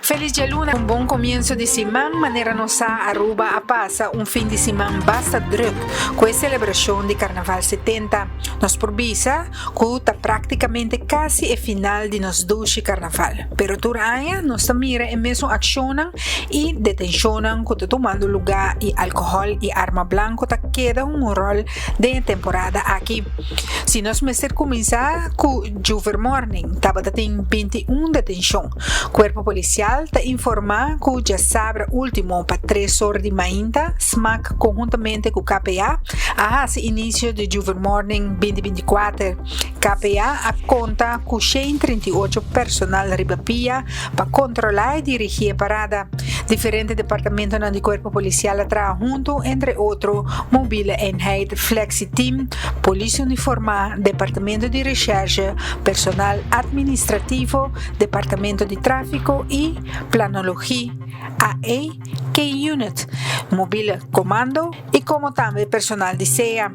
Feliz dialuna, un bon comienso di siman. Manera nos sa, Aruba a pasa un fin di siman basta druk cu e celebracion di Carnaval 70. Nos por bisa cu ta practicamente casi e final di nos dushi Carnaval. Pero tur aña nos ta mira e mesun accionnan y detencionnan cu ta tumando luga y alcohol y arma blanco ta keda un rol den e temporada aki. Si nos mester cuminsa cu Juvermorning, tabata tin 21 detencion. Cuerpo Policial ta informa cu diasabra ultimo pa 3 or di mainta, SMAC conhuntamente cu KPA a haci inicio di Juvermorning 2024. KPA a conta cu 138 personal riba pia pa controla y dirigi e parada. Diferente departamento di Cuerpo Policial a traha hunto, entre otro Mobiele Eenheid, Flexi Team, Polis Uniforma, Departamento di Recherche, Personal Administrativo, Departamento di Trafico y Planologie, AE, K-Unit, Mobiele Comando y como tambe personal di SEA.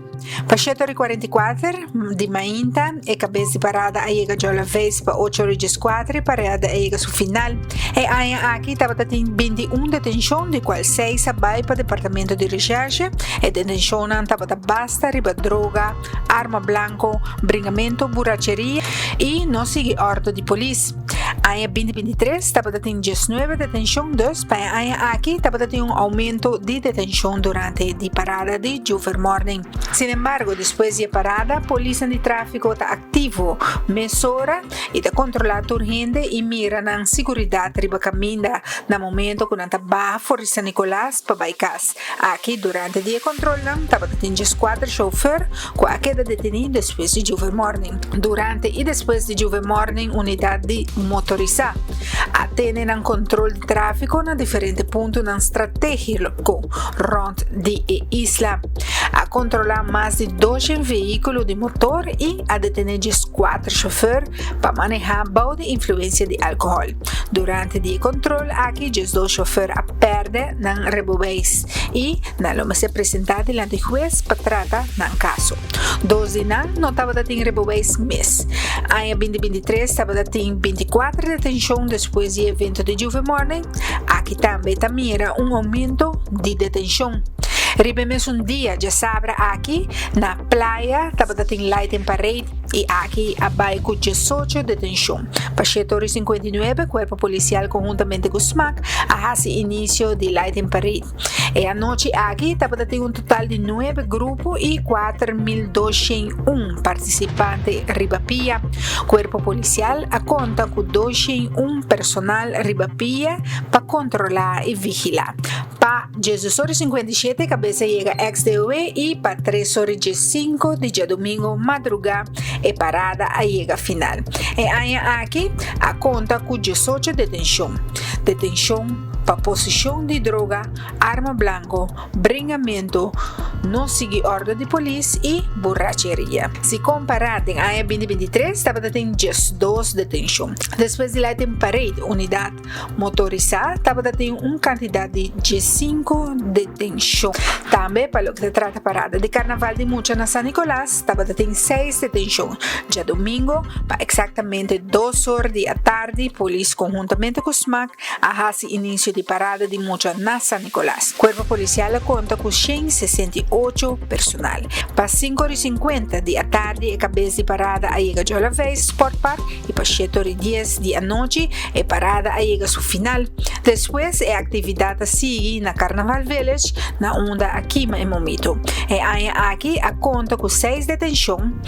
Pa 7:44 di mainta, e cabes di parada a yega Jola Vez. Pa 8:14, e parada a yega su final. E aña aki tabata tin 21 detencion, di cual 6 a bay pa Departamento di Recherche. E detencion tabata basta riba droga, arma blanco, bringamento, buracheria y no sigui orde di polis. Aña 2023 tabata tin 19 detencion, dus pa aña aki tabata tin un aumento di detencion durante e parada di Juvermorning. Sin embargo, despues di parada, polis di trafico ta activo mesora y ta controla tur hende y mira nan seguridad riba caminda na momento cu nan ta baha for di San Nicolas pa bay cas. Aki durante e control tabata tin 4 chauffeur cu a keda deteni despues di Juvermorning. Durante y despues di Juvermorning, unidad di motorisa a tene nan control di trafico na diferente punto nan strategico rond di e isla. A controla mas di 200 vehiculo di motor y a detene 4 chauffeur pa maneha bou di influencia di alcohol. Durante e control aki, 2 chauffeur a perde nan rijbewijs y nan lo mester presenta dilanti hues pa trata nan caso. Dos di nan no tabata tin rijbewijs mes. Aña 2023 tabata tin 24 detencion despues di evento di Juvermorning. Aki tambe ta mira un aumento di detencion. Riba mesun dia, diasabra aki, na Playa, tabata tin lighting parade y aki a bay cu 18 detencion. Pa 7:59, Cuerpo Policial conhuntamente cu SMAC a haci inicio di lighting parade. E anochi aki tabata tin un total di 9 grupo y 4.201 participante riba pia. Cuerpo Policial a conta cu 201 personal riba pia pa controla y vigila. Pa 12:57, cabes a yega XDOW y pa 3:05 di diadomingo madruga, e parada a yega final. E aña aki a conta cu 18 detencion. Detencion pa posesion di droga, arma blanco, bringamento, no sigui orde di polis y buracheria. Si compara den aña 2023, tabata tin 2 detencion. Despues di lighting parade, unidad motorisa tabata tin un cantidad di 5 detencion. Tambe, pa loke ta trata parada di Carnaval di Mucha na San Nicolas, tabata tin 6 detencion. Diadomingo, pa exactamente 2 or di atardi, polis conhuntamente cu SMAC a haci inicio di parada di mucha na San Nicolas. Cuerpo Policial a conta cu 168 personal. Pa 5:50 di atardi, e cabes di parada a yega Jola Sport Park y pa 7:10 di anochi, e parada a yega su final. Despues, e actividad a sigui na Carnaval Village, na unda a kima e momento. E aña aki a conta cu 6 detencion.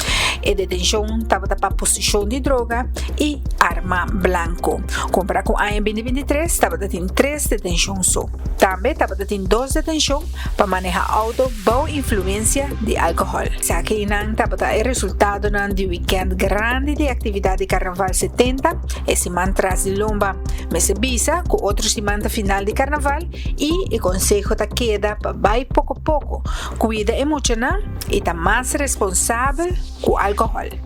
E detencion tabata pa posesion di droga y arma blanco. Compara cu aña 2023, tabata tin 3 detencion so. Tambe tabata tin 2 detencion pa maneha auto bou influencia di alcohol. Esaki nan tabata e resultado nan di weekend grandi di actividad di Carnaval 70 e siman tras di lomba. Mester bisa cu otro siman ta final di Carnaval y e conseho ta keda pa bay poco poco. Cuida e muchanan y ta mas responsabel cu alcohol.